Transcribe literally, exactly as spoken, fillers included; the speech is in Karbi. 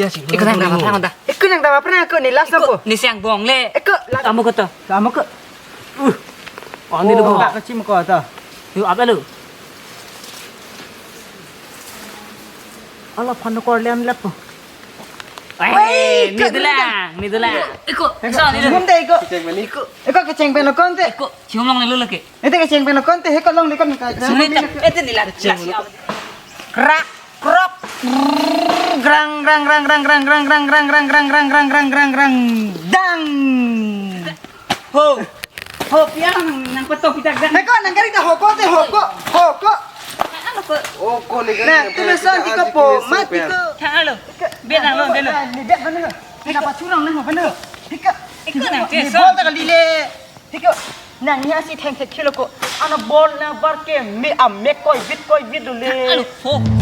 Iko nang dam aphrang ta. Iko nang dam aphrang ako ne last ako. Ne siang bong le. Iko last. Amo ko to. Amo ko. Oh, ne lo. Ba ko chim ko to. Yo, apa lo? Ala phan ko lian lep. Eh, ne dolang, ne dolang. Iko, iko, ne dolang. Hum de iko. Kecheng pen iko. Iko kecheng pen lo konte. Iko, chiom long ne lo lake. Ete kecheng pen lo konte, he ko long ne kon ka. Suni tak, ete ne la. Krak, krok. Grang, grang, grang, grang, grang, grang, grang, grang, grang, grang, grang, grang, grang, grang, grang, grang, grang, grang, grang. Ho. Ho, piang nang, nang peto pitak dan. Heko, nang gari ta hoko te, hoko, hoko. Halo ko. Oh, ko ni kan. Nah, tu na son ti ko po, mat ti ko. Halo. Biar nang lo, biar lo. Ni biar mana? Kenapa curang nang mana? Hika. Iko nang ni bol ta kali le. Hika. Nang ni asi theng thek khelo ko. Ana bol na bar ke me a me koi bit koi bit do le. Halo. Ho.